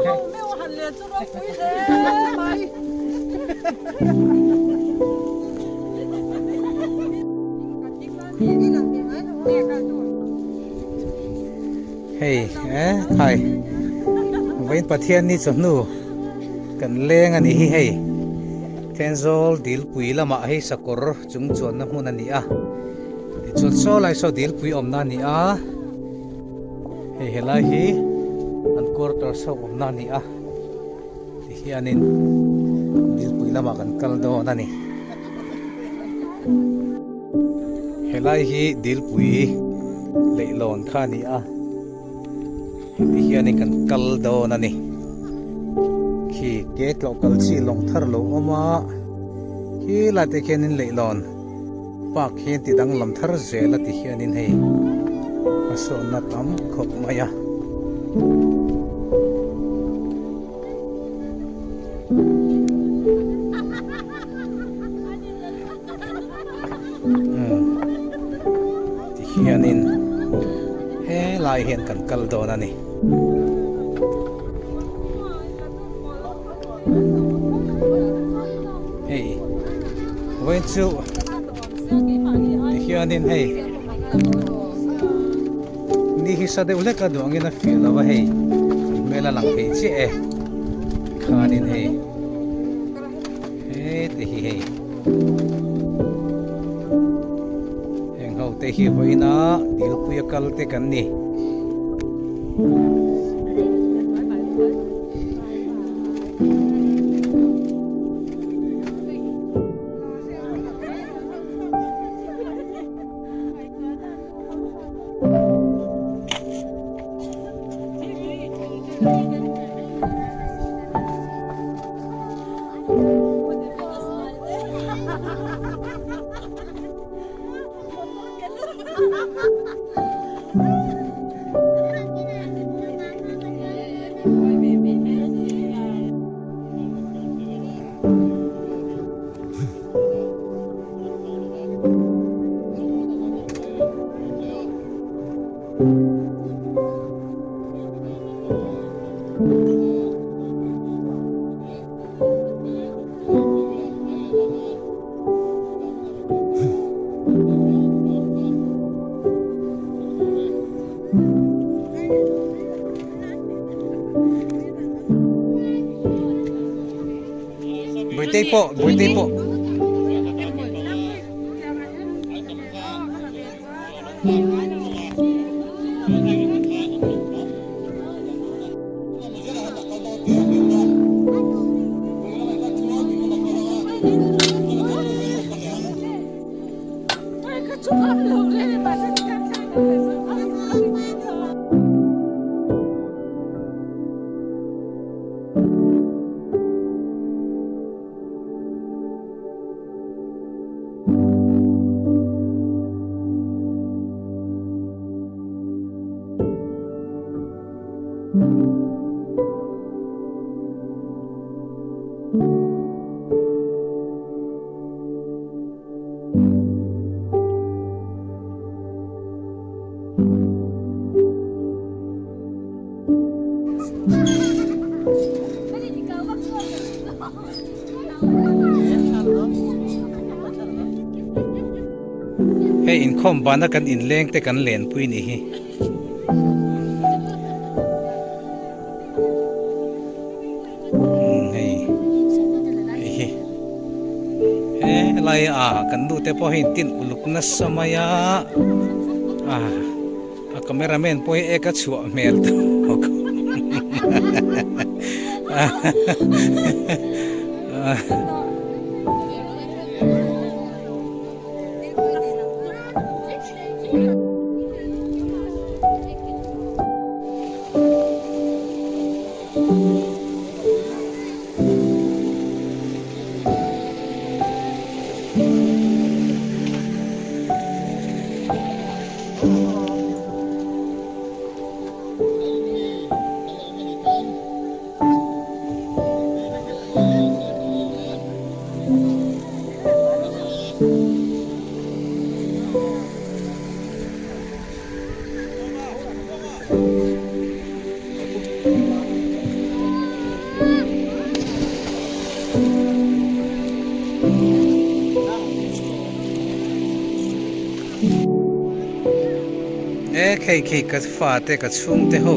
Hei eh khai vawiin Pathianni chawhnu kan leng a nih hi hei Thenzawl dilpui lamah hei sakawr chung chuanna hmun a ni a tichuan saw lai saw dilpui awmna a ni a hei helai hi an quarters ho awmna a ni a tihianin dilpui lamah kan kal dawn a ni. Helai hi dilpui leihlawn kha a ni a heti hianin kan kal dawn a ni khi ke tlawh kal chi lawng thar lo awm a khi lai te khianin leihlawn park hi an ti danglam thar zel a ti hianin hei hmasawnna tam khawp mai a. Tihianin helai hian kan kal dawn a ni. Hei vawiin chu tihianin hei ni hi sa deuh hlek a duh angin a fiah lo a hei hmel a lang thei chiah e khanin hei. He te hi hei heng ho te hi vawiin a dilpui a kal te kan ni. Buitei pawh buitei pawh. Hei inkhawm bana kan inleng te kan lenpui ni hi. Hei hei hi helai a kan nu te pawh hi tin uluk nasa mai a a a camera man pawh hi ek a chhuah hmel tawk Khei khi ka fate ka chhungte ho.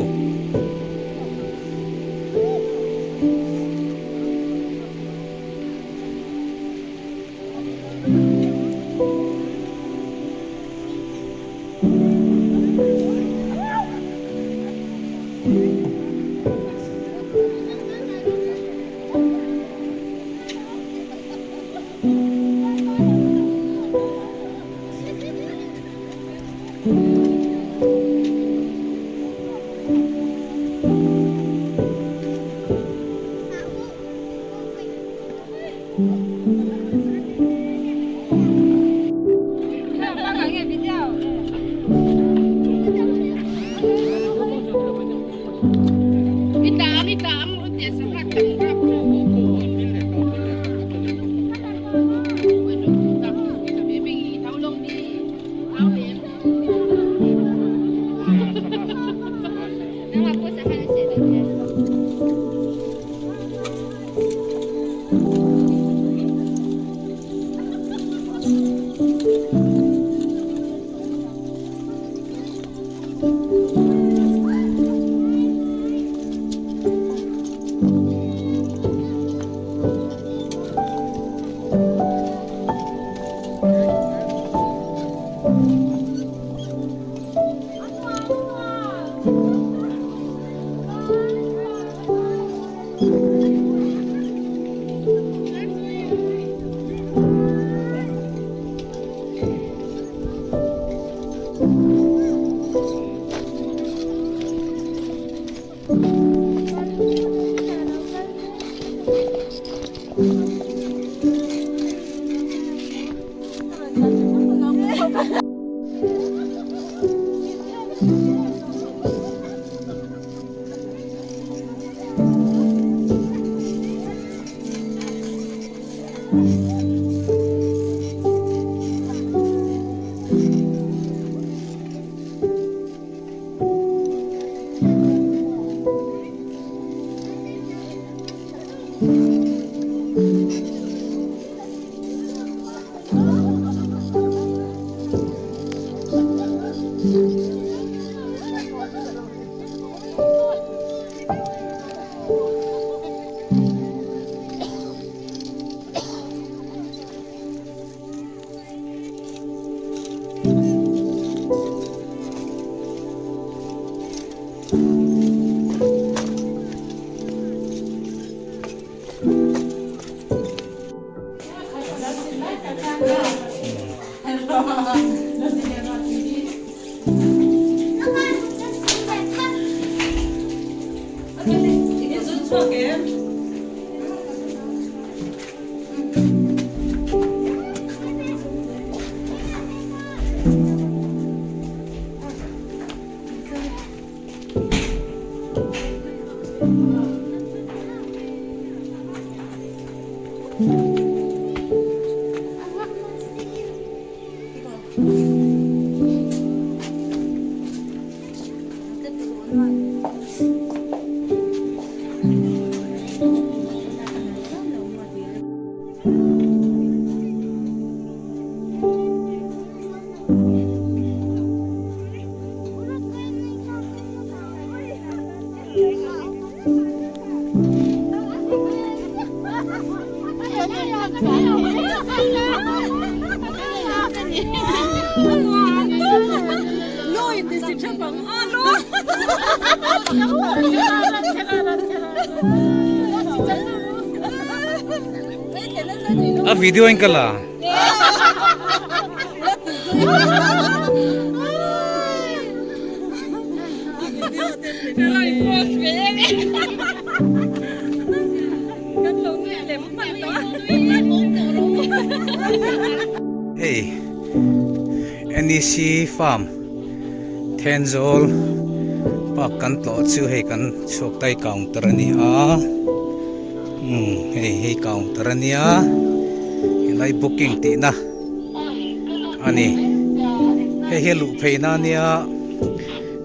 A video in ka la. Hei NEC farm Thenzawl park kan tlawh chu hei kan chhuak tai counter a ni a umm hei hei counter a nia helai booking tihna a ni hei hi a luh pheihna a nia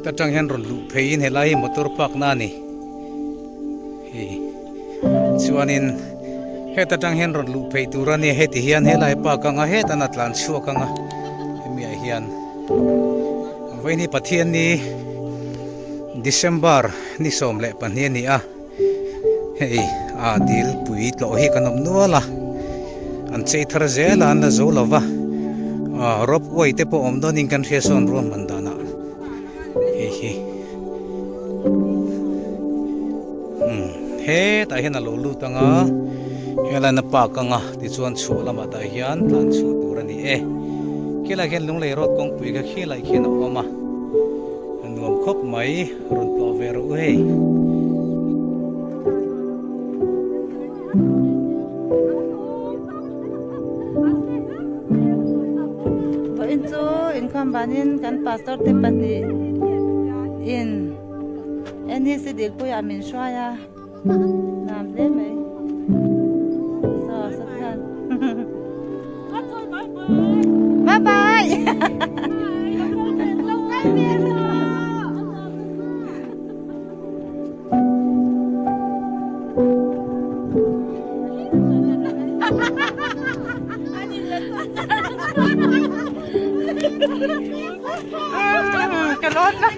ta tang hian rawn luh pheiin helai hi motor park na a ni hei chuanin heta tang hian rawn luh phei tur a ni heti hian helai park anga hetan a tlan chhuak anga hemi ah hian. Vawiin hi Pathianni December ni 12 a ni a, hei a dilpui tlawh hi kan awm nual a, an chei thar zel a an la zo lo va, rope way te pawh awm dawnin kan hria sawn ruahman danah hei hi umm hetah hian a lo lut ang a, helaiin a park ang a tichuan chhuah lamah tah hian tlan chhuah tur a ni e, khilaiah khian lunglei road kawngpui kha khilaiah khian a awm a, a nuam khawp mai rawn tlawh ve rawh u hei. Vawiin chu inkhawm vanin kan pastor te pahnih in NEC dilpuiah min hruai a nuam hle mai saw sawthian bye bye Ka lawn lai.